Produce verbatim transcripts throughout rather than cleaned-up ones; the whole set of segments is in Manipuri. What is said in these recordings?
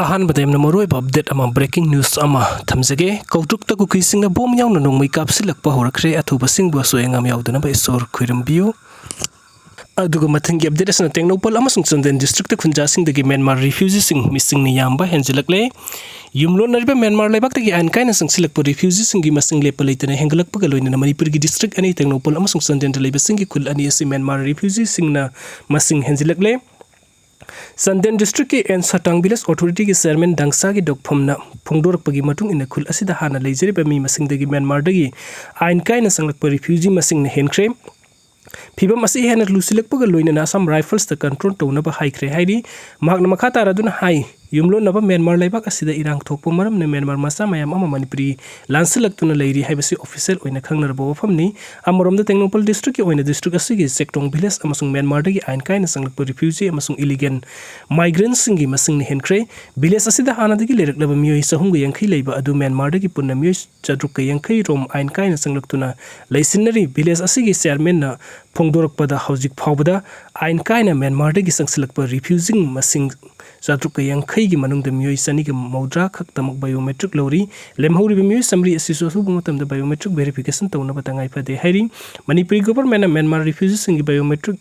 ꯑꯍꯥꯟꯕꯗ ꯌꯥꯝꯅ ꯃꯔꯨꯑꯣꯏꯕ ꯑꯞꯗꯦꯠ ꯑꯃ, ꯕ꯭ꯔꯦꯀꯤꯡ ꯅ꯭ꯌꯨꯁ ꯑꯃ ꯊꯝꯖꯒꯦ꯫ ꯀꯧꯇ꯭ꯔꯨꯛꯇ ꯀꯨꯀꯤꯁꯤꯡꯅ ꯕꯣꯝ ꯌꯥꯎꯅ ꯅꯣꯡꯃꯩ ꯀꯥꯞꯁꯤꯜꯂꯛꯄ ꯍꯧꯔꯛꯈ꯭ꯔꯦ꯫ ꯑꯊꯨꯕꯁꯤꯡꯕꯨ ꯑꯁꯣꯏ ꯑꯉꯥꯝ ꯌꯥꯎꯗꯅꯕ ꯏꯁꯣꯔ ꯈꯣꯏꯔꯝꯕꯤꯌꯨ꯫ ꯑꯗꯨꯒ ꯃꯊꯪꯒꯤ ꯑꯞꯗꯦꯠ ꯑꯁꯤꯅ ꯇꯦꯡꯅꯧꯄꯜ ꯑꯃꯁꯨꯡ ꯆꯥꯟꯗꯦꯜ ꯗꯤꯁꯇ꯭ꯔꯤꯛꯇ ꯈꯨꯟꯖꯥꯁꯤꯡꯗꯒꯤ ꯃ꯭ꯌꯥꯟꯃꯥꯔ ꯔꯤꯐ꯭ꯌꯨꯖꯤꯁꯤꯡ ꯃꯤꯁꯤꯡꯅ ꯌꯥꯝꯕ ꯍꯦꯟꯖꯤꯜꯂꯛꯂꯦ꯫ ꯌꯨꯝꯂꯣꯟꯅꯔꯤꯕ ꯃ꯭ꯌꯥꯟꯃꯥꯔ ꯂꯩꯕꯥꯛꯇꯒꯤ ꯑꯥꯏꯟ ꯀꯥꯏꯅ ꯆꯪꯁꯤꯜꯂꯛꯄ ꯔꯤꯐ꯭ꯌꯨꯖꯤꯁꯤꯡꯒꯤ ꯃꯁꯤꯡ ꯂꯦꯞꯄ ꯂꯩꯇꯅ ꯍꯦꯟꯒꯠꯂꯛꯄꯒ ꯂꯣꯏꯅꯅ ꯃꯅꯤꯄꯨꯔꯒꯤ ꯗꯤꯁꯇ꯭ꯔꯤꯛ ꯑꯅꯤ, ꯇꯦꯡꯅꯧꯄꯜ ꯑꯃꯁꯨꯡ ꯆꯥꯟꯗꯦꯜꯗ ꯂꯩꯕꯁꯤꯡꯒꯤ ꯈꯨꯜ ꯑꯅꯤ ꯑꯁꯤ ꯃ꯭ꯌꯥꯟꯃꯥꯔ ꯔꯤꯐ꯭ꯌꯨꯖꯤꯁꯤꯡꯅ ꯃꯁꯤꯡ ꯍꯦꯟꯖꯤꯜꯂꯛꯂꯦ꯫ ꯆꯥꯟꯗꯦꯜ ꯗꯤꯁꯇ꯭ꯔꯤꯛꯀꯤ ꯑꯦꯟ ꯁꯇꯥꯡ ꯚꯤꯂꯦꯖ ꯑꯣꯊꯣꯔꯤꯇꯤꯒꯤ ꯆꯤꯌꯔꯃꯦꯟ ꯗꯥꯡꯁꯥꯒꯤ ꯗꯣꯛꯐꯝꯅ ꯐꯣꯡꯗꯣꯔꯛꯄꯒꯤ ꯃꯇꯨꯡ ꯏꯟꯅ, ꯈꯨꯜ ꯑꯁꯤꯗ ꯍꯥꯟꯅ ꯂꯩꯖꯔꯤꯕ ꯃꯤ ꯃꯁꯤꯡꯗꯒꯤ ꯃ꯭ꯌꯥꯟꯃꯥꯔꯗꯒꯤ ꯑꯥꯏꯟ ꯀꯥꯏꯅ ꯆꯪꯂꯛꯄ ꯔꯤꯐ꯭ꯌꯨꯖꯤ ꯃꯁꯤꯡꯅ ꯍꯦꯟꯈ꯭ꯔꯦ꯫ ꯐꯤꯕꯝ ꯑꯁꯤ ꯍꯦꯟꯅ ꯂꯨꯁꯤꯜꯂꯛꯄꯒ ꯂꯣꯏꯅꯅ ꯑꯁꯥꯝ ꯔꯥꯏꯐꯜꯁꯇ ꯀꯟꯇ꯭ꯔꯣꯜ ꯇꯧꯅꯕ ꯍꯥꯏꯈ꯭ꯔꯦ ꯍꯥꯏꯔꯤ꯫ ꯃꯍꯥꯛꯅ ꯃꯈꯥ ꯇꯥꯔꯗꯨꯅ ꯍꯥꯏ, ꯌꯨꯝꯂꯣꯟꯅꯕ ꯃ꯭ꯌꯥꯟꯃꯥꯔ ꯂꯩꯕꯥꯛ ꯑꯁꯤꯗ ꯏꯔꯥꯡ ꯊꯣꯛꯄ ꯃꯔꯝꯅ ꯃ꯭ꯌꯥꯟꯃꯥꯔ ꯃꯆꯥ ꯃꯌꯥꯝ ꯑꯃ ꯃꯅꯤꯄꯨꯔꯤ ꯂꯥꯟꯁꯤꯜꯂꯛꯇꯨꯅ ꯂꯩꯔꯤ ꯍꯥꯏꯕꯁꯤ ꯑꯣꯐꯤꯁꯤꯌꯦꯜ ꯑꯣꯏꯅ ꯈꯪꯅꯔꯕ ꯋꯥꯐꯝꯅꯤ꯫ ꯑꯃꯔꯣꯝꯗ, ꯇꯦꯡꯅꯧꯄꯜ ꯗꯤꯁꯇ꯭ꯔꯤꯛꯀꯤ ꯑꯣꯏꯅ ꯗꯤꯁꯇ꯭ꯔꯤꯛ ꯑꯁꯤꯒꯤ ꯆꯦꯛꯇꯣꯡ ꯚꯤꯂꯦꯖ ꯑꯃꯁꯨꯡ ꯃ꯭ꯌꯥꯟꯃꯥꯔꯗꯒꯤ ꯑꯥꯏꯟ ꯀꯥꯏꯅ ꯆꯪꯂꯛꯄ ꯔꯤꯐ꯭ꯌꯨꯖꯤ ꯑꯃꯁꯨꯡ ꯏꯂꯤꯒꯦꯜ ꯃꯥꯏꯒ꯭ꯔꯦꯟꯠꯁꯤꯡꯒꯤ ꯃꯁꯤꯡꯅ ꯍꯦꯟꯈ꯭ꯔꯦ꯫ ꯚꯤꯂꯦꯖ ꯑꯁꯤꯗ ꯍꯥꯟꯅꯗꯒꯤ ꯂꯩꯔꯛꯂꯕ ꯃꯤꯑꯣꯏ ꯆꯍꯨꯝꯒ ꯌꯥꯡꯈꯩ ꯂꯩꯕ ꯑꯗꯨ ꯃ꯭ꯌꯥꯟꯃꯥꯔꯗꯒꯤ ꯄꯨꯟꯅ ꯃꯤꯑꯣꯏ ꯆꯥꯇ꯭ꯔꯨꯛꯀ ꯌꯥꯡꯈꯩ ꯔꯣꯝ ꯑꯥꯏꯟ ꯀꯥꯏꯅ ꯆꯪꯂꯛꯇꯨꯅ ꯂꯩꯁꯤꯟꯅꯔꯤ꯫ ꯚꯤꯂꯦꯖ ꯑꯁꯤꯒꯤ ꯆꯤꯌꯔꯃꯦꯟꯅ ꯐꯣꯡꯗꯣꯔꯛꯄꯗ, ꯍꯧꯖꯤꯛ ꯐꯥꯎꯕꯗ ꯑꯥꯏꯟ ꯀꯥꯏꯅ ꯃ꯭ꯌꯥꯟꯃꯥꯔꯗꯒꯤ ꯆꯪꯁꯤꯜꯂꯛꯄ ꯔꯤꯐ꯭ꯌꯨꯖꯤ ꯃꯁꯤꯡ ꯆꯥꯇ꯭ꯔꯨꯛꯀ ꯌꯥꯡꯈꯩꯒꯤ ꯃꯅꯨꯡꯗ ꯃꯤꯑꯣꯏ ꯆꯅꯤꯒ ꯃꯧꯗ꯭ꯔꯥ ꯈꯛꯇꯃꯛ ꯕꯥꯏꯑꯣꯃꯦꯇ꯭ꯔꯤꯛ ꯂꯧꯔꯤ꯫ ꯂꯦꯝꯍꯧꯔꯤꯕ ꯃꯤꯑꯣꯏ ꯆꯥꯃꯔꯤ ꯑꯁꯤꯁꯨ ꯑꯊꯨꯕ ꯃꯇꯝꯗ ꯕꯥꯏꯑꯣꯃꯦꯇ꯭ꯔꯤꯛ ꯚꯦꯔꯤꯐꯤꯀꯦꯁꯟ ꯇꯧꯅꯕ ꯇꯉꯥꯏ ꯐꯗꯦ ꯍꯥꯏꯔꯤ꯫ ꯃꯅꯤꯄꯨꯔꯤ ꯒꯣꯚꯔꯟꯃꯦꯟꯠꯅ ꯃ꯭ꯌꯥꯟꯃꯥꯔ ꯔꯤꯐ꯭ꯌꯨꯖꯤꯁꯤꯡꯒꯤ ꯕꯥꯏꯑꯣꯃꯦꯇ꯭ꯔꯤꯛ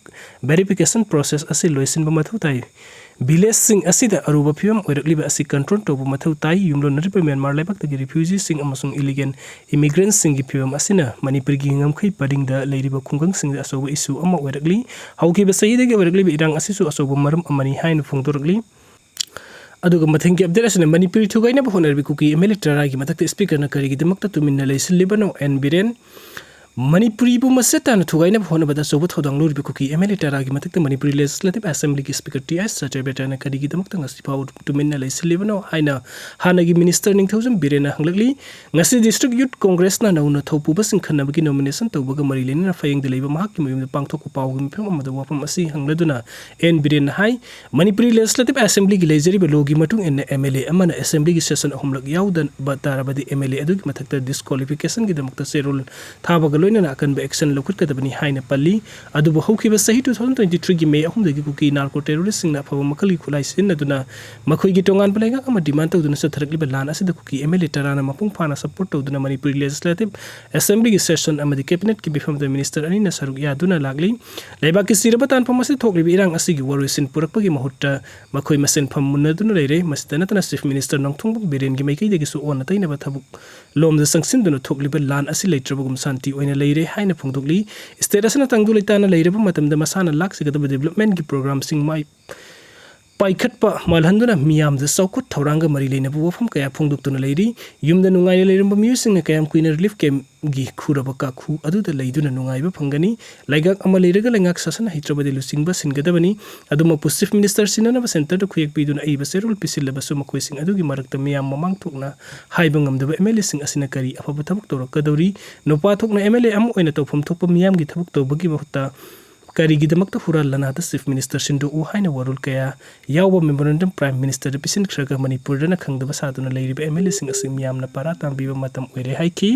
ꯚꯦꯔꯤꯐꯤꯀꯦꯁꯟ ꯄ꯭ꯔꯣꯁꯦꯁ ꯑꯁꯤ ꯂꯣꯏꯁꯤꯟꯕ ꯃꯊꯧ ꯇꯥꯏ꯫ ꯚꯤꯂꯦꯖꯁꯤꯡ ꯑꯁꯤꯗ ꯑꯔꯨꯕ ꯐꯤꯕꯝ ꯑꯣꯏꯔꯛꯂꯤꯕ ꯑꯁꯤ ꯀꯟꯇ꯭ꯔꯣꯜ ꯇꯧꯕ ꯃꯊꯧ ꯇꯥꯏ꯫ ꯌꯨꯝꯂꯣꯟꯅꯔꯤꯕ ꯃ꯭ꯌꯥꯟꯃꯥꯔ ꯂꯩꯕꯥꯛꯇꯒꯤ ꯔꯤꯐ꯭ꯌꯨꯖꯤꯁꯤꯡ ꯑꯃꯁꯨꯡ ꯏꯂꯤꯒꯦꯜ ꯏꯃꯤꯒ꯭ꯔꯦꯟꯠꯁꯤꯡꯒꯤ ꯐꯤꯕꯝ ꯑꯁꯤꯅ ꯃꯅꯤꯄꯨꯔꯒꯤ ꯉꯝꯈꯩ ꯄꯔꯤꯡꯗ ꯂꯩꯔꯤꯕ ꯈꯨꯡꯒꯪꯁꯤꯡꯗ ꯑꯆꯧꯕ ꯏꯁꯨ ꯑꯃ ꯑꯣꯏꯔꯛꯂꯤ꯫ ꯍꯧꯈꯤꯕ ꯆꯍꯤꯗꯒꯤ ꯑꯣꯏꯔꯛꯂꯤꯕ ꯏꯔꯥꯡ ꯑꯁꯤꯁꯨ ꯑꯆꯧꯕ ꯃꯔꯝ ꯑꯃꯅꯤ ꯍꯥꯏꯅ ꯐꯣꯡꯗꯣꯔꯛꯂꯤ꯫ ꯑꯗꯨꯒ ꯃꯊꯪꯒꯤ ꯑꯞꯗꯦꯠ ꯑꯁꯤꯅ ꯃꯅꯤꯄꯨꯔꯤ ꯊꯨꯒꯥꯏꯅꯕ ꯍꯣꯠꯅꯔꯤꯕ ꯀꯨꯀꯤ ꯑꯦꯝ ꯑꯦꯜ ꯑꯦ ꯇꯔꯥꯒꯤ ꯃꯊꯛꯇ ꯁ꯭ꯄꯤꯀꯔꯅ ꯀꯔꯤꯒꯤꯗꯃꯛꯇ ꯇꯨꯃꯤꯟꯅ ꯂꯩꯁꯤꯜꯂꯤꯕꯅꯣ? ꯑꯦꯟ ꯕꯤꯔꯦꯟ꯫ ꯃꯅꯤꯄꯨꯔꯤꯕꯨ ꯃꯁꯦ ꯇꯥꯅ ꯊꯨꯒꯥꯏꯅꯕ ꯍꯣꯠꯅꯕꯗ ꯑꯆꯧꯕ ꯊꯧꯗꯥꯡ ꯂꯧꯔꯤꯕ ꯀꯨꯀꯤ ꯑꯦꯝ ꯑꯦꯜ ꯑꯦ ꯇꯔꯥꯒꯤ ꯃꯊꯛꯇ ꯃꯅꯤꯄꯨꯔꯤ ꯂꯦꯖꯤꯁꯂꯦꯇꯤꯚ ꯑꯦꯁꯦꯝꯕ꯭ꯂꯤꯒꯤ ꯁ꯭ꯄꯤꯀꯔ ꯇꯤ ꯑꯥꯏ ꯁꯇ꯭ꯌꯕ꯭ꯔꯇꯅ ꯀꯔꯤꯒꯤꯗꯃꯛꯇ ꯉꯁꯤ ꯐꯥꯎ ꯇꯨꯃꯤꯟꯅ ꯂꯩꯁꯤꯜꯂꯤꯕꯅꯣ ꯍꯥꯏꯅ ꯍꯥꯟꯅꯒꯤ ꯃꯤꯅꯤꯁꯇꯔ ꯅꯤꯡꯊꯧꯖꯝ ꯕꯤꯔꯦꯟꯅ ꯍꯪꯂꯛꯂꯤ꯫ ꯉꯁꯤ ꯗꯤꯁꯇ꯭ꯔꯤꯛ ꯌꯨꯠ ꯀꯣꯡꯒ꯭ꯔꯦꯁꯅ ꯅꯧꯅ ꯊꯧꯄꯨꯕꯁꯤꯡ ꯈꯟꯅꯕꯒꯤ ꯅꯣꯃꯤꯅꯦꯁꯟ ꯇꯧꯕꯒ ꯃꯔꯤ ꯂꯩꯅꯅ ꯐꯌꯦꯡꯗ ꯂꯩꯕ ꯃꯍꯥꯛꯀꯤ ꯃꯌꯨꯝꯗ ꯄꯥꯡꯊꯣꯛꯄ ꯄꯥꯎꯒꯤ ꯃꯤꯐꯝ ꯑꯃꯗ ꯋꯥꯐꯝ ꯑꯁꯤ ꯍꯪꯂꯗꯨꯅ ꯑꯦꯟ ꯕꯤꯔꯦꯟꯅ ꯍꯥꯏ, ꯃꯅꯤꯄꯨꯔꯤ ꯂꯦꯖꯤꯁꯂꯦꯇꯤꯚ ꯑꯦꯁꯦꯝꯕ꯭ꯂꯤꯒꯤ ꯂꯩꯖꯔꯤꯕ ꯂꯣꯒꯤ ꯃꯇꯨꯡ ꯏꯟꯅ ꯑꯦꯝ ꯑꯦꯜ ꯑꯦ ꯑꯃꯅ ꯑꯦꯁꯦꯝꯕ꯭ꯂꯤꯒꯤ ꯁꯦꯁꯟ ꯑꯍꯨꯝꯂꯛ ꯌꯥꯎꯗꯕ ꯇꯥꯔꯕꯗꯤ ꯑꯦꯝ ꯑꯦꯜ ꯑꯦ ꯑꯗꯨꯒꯤ ꯃꯊꯛꯇ ꯗꯤꯁꯀ꯭ꯋꯥꯂꯤꯐꯤꯀꯦꯁꯟꯒꯤꯗꯃꯛꯇ ꯆꯦꯔꯣꯜ ꯊꯥꯕꯒ ꯂꯣꯏꯅꯅ ꯑꯀꯟꯕ action ꯂꯧꯈꯠꯀꯗꯕꯅꯤ ꯍꯥꯏꯅ ꯄꯜꯂꯤ꯫ ꯑꯗꯨꯕꯨ ꯍꯧꯈꯤꯕ ꯆꯍꯤ two thousand twenty three ꯒꯤ May ꯑꯍꯨꯝꯗꯒꯤ ꯀꯨꯀꯤ narco terrorist ꯁꯤꯡꯅ ꯑꯐꯕ ꯃꯈꯜꯒꯤ ꯈꯨꯠꯂꯥꯏ ꯁꯤꯖꯤꯟꯅꯗꯨꯅ ꯃꯈꯣꯏꯒꯤ ꯇꯣꯉꯥꯟꯕ ꯂꯩꯉꯥꯛ ꯑꯃ demand ꯇꯧꯗꯨꯅ ꯆꯠꯊꯔꯛꯂꯤꯕ ꯂꯥꯟ ꯑꯁꯤꯗ ꯀꯨꯀꯤ MLA ꯇꯔꯥꯅ ꯃꯄꯨꯡ ꯐꯥꯅ support ꯇꯧꯗꯨꯅ ꯃꯅꯤꯄꯨꯔꯒꯤ Legislative Assembly ꯒꯤ session ꯑꯃꯗꯤ Cabinet ꯀꯤ ꯃꯤꯐꯝꯗ Minister ꯑꯅꯤꯅ ꯁꯔꯨꯛ ꯌꯥꯗꯨꯅ ꯂꯥꯛꯂꯤ꯫ ꯂꯩꯕꯥꯛꯀꯤ ꯆꯤꯔꯕ ꯇꯥꯟꯐꯝ ꯑꯁꯤꯗ ꯊꯣꯛꯂꯤꯕ ꯏꯔꯥꯡ ꯑꯁꯤꯒꯤ ꯋꯥꯔꯣꯏꯁꯤꯟ ꯄꯨꯔꯛꯄꯒꯤ ꯃꯍꯨꯠꯇ ꯃꯈꯣꯏ ꯃꯁꯦꯟ ꯐꯝꯃꯨꯟꯅꯗꯨꯅ ꯂꯩꯔꯦ꯫ ꯃꯁꯤꯗ ꯅꯠꯇꯅ Chief Minister ꯅꯣꯡꯊꯣꯝꯕꯝ ꯕꯤꯔꯦꯟꯒꯤ ꯃꯥꯏꯀꯩꯗꯒꯤꯁꯨ ꯑꯣꯟꯅ ꯇꯩꯅꯕ ꯊꯕꯛ ꯂꯣꯝꯗ ꯆꯪꯁꯤꯟꯗꯨꯅ ꯊꯣꯛꯂꯤꯕ ꯂꯥꯟ ꯑꯁꯤ ꯂꯩꯇ꯭ꯔꯕꯒꯨꯝ ꯁꯥꯟꯇꯤ ꯑꯣꯏꯅ ꯂꯩꯔꯦ ꯍꯥꯏꯅ ꯐꯣꯡꯗꯣꯛꯂꯤ꯫ State ꯑꯁꯤꯅ ꯇꯪꯗꯨ ꯂꯩꯇꯥꯅ ꯂꯩꯔꯕ ꯃꯇꯝꯗ ꯃꯁꯥꯅ ꯂꯥꯛꯆꯒꯗꯕ development ꯀꯤ program ꯁꯤꯡ ꯃꯥꯏ ꯄꯥꯏꯈꯠꯄ ꯃꯥꯜꯍꯟꯗꯨꯅ ꯃꯤꯌꯥꯝꯗ ꯆꯥꯎꯈꯠ ꯊꯧꯔꯥꯡꯒ ꯃꯔꯤ ꯂꯩꯅꯕ ꯋꯥꯐꯝ ꯀꯌꯥ ꯐꯣꯡꯗꯣꯛꯇꯨꯅ ꯂꯩꯔꯤ꯫ ꯌꯨꯝꯗ ꯅꯨꯡꯉꯥꯏꯅ ꯂꯩꯔꯝꯕ ꯃꯤꯑꯣꯏꯁꯤꯡꯅ ꯀꯌꯥꯝ ꯀꯨꯏꯅ relief camp ꯒꯤ ꯈꯨꯔꯕ ꯀꯥꯈꯨ ꯑꯗꯨꯗ ꯂꯩꯗꯨꯅ ꯅꯨꯡꯉꯥꯏꯕ ꯐꯪꯒꯅꯤ? ꯂꯩꯉꯥꯛ ꯑꯃ ꯂꯩꯔꯒ ꯂꯩꯉꯥꯛ ꯁꯥꯁꯟ ꯍꯩꯇ꯭ꯔꯕꯗꯤ ꯂꯨꯆꯤꯡꯕ ꯁꯤꯟꯒꯗꯕꯅꯤ꯫ ꯑꯗꯨꯃꯛꯄꯨ Chief Minister ꯁꯤꯟꯅꯅꯕ centre ꯗ ꯈꯨꯌꯦꯛ ꯄꯤꯗꯨꯅ ꯑꯏꯕ ꯆꯦꯔꯣꯜ ꯄꯤꯁꯤꯜꯂꯕꯁꯨ ꯃꯈꯣꯏꯁꯤꯡ ꯑꯗꯨꯒꯤ ꯃꯔꯛꯇ ꯃꯤꯌꯥꯝ ꯃꯃꯥꯡ ꯊꯣꯛꯅ ꯍꯥꯏꯕ ꯉꯝꯗꯕ MLA ꯁꯤꯡ ꯑꯁꯤꯅ ꯀꯔꯤ ꯑꯐꯕ ꯊꯕꯛ ꯇꯧꯔꯛꯀꯗꯧꯔꯤ? ꯅꯨꯄꯥ ꯊꯣꯛꯅ MLA ꯑꯃ ꯑꯣꯏꯅ ꯇꯧꯐꯝ ꯊꯣꯛꯄ ꯃꯤꯌꯥꯝꯒꯤ ꯊꯕꯛ ꯇꯧꯕꯒꯤ ꯃꯍꯨꯠꯇ ꯀꯔꯤꯒꯤꯗꯃꯛꯇ ꯍꯨꯔꯥꯟ ꯂꯥꯟꯅꯥꯗ Chief Minister ꯁꯤꯟꯗꯣꯛꯎ ꯍꯥꯏꯅ ꯋꯥꯔꯣꯜ ꯀꯌꯥ ꯌꯥꯎꯕ memorandum Prime Minister ꯗ ꯄꯤꯁꯤꯟꯈ꯭ꯔꯒ ꯃꯅꯤꯄꯨꯔꯗꯅ ꯈꯪꯗꯕ ꯁꯥꯗꯨꯅ ꯂꯩꯔꯤꯕ MLA ꯁꯤꯡ ꯑꯁꯤ ꯃꯤꯌꯥꯝꯅ ꯄꯥꯔꯥ ꯇꯥꯝꯕꯤꯕ ꯃꯇꯝ ꯑꯣꯏꯔꯦ ꯍꯥꯏꯈꯤ꯫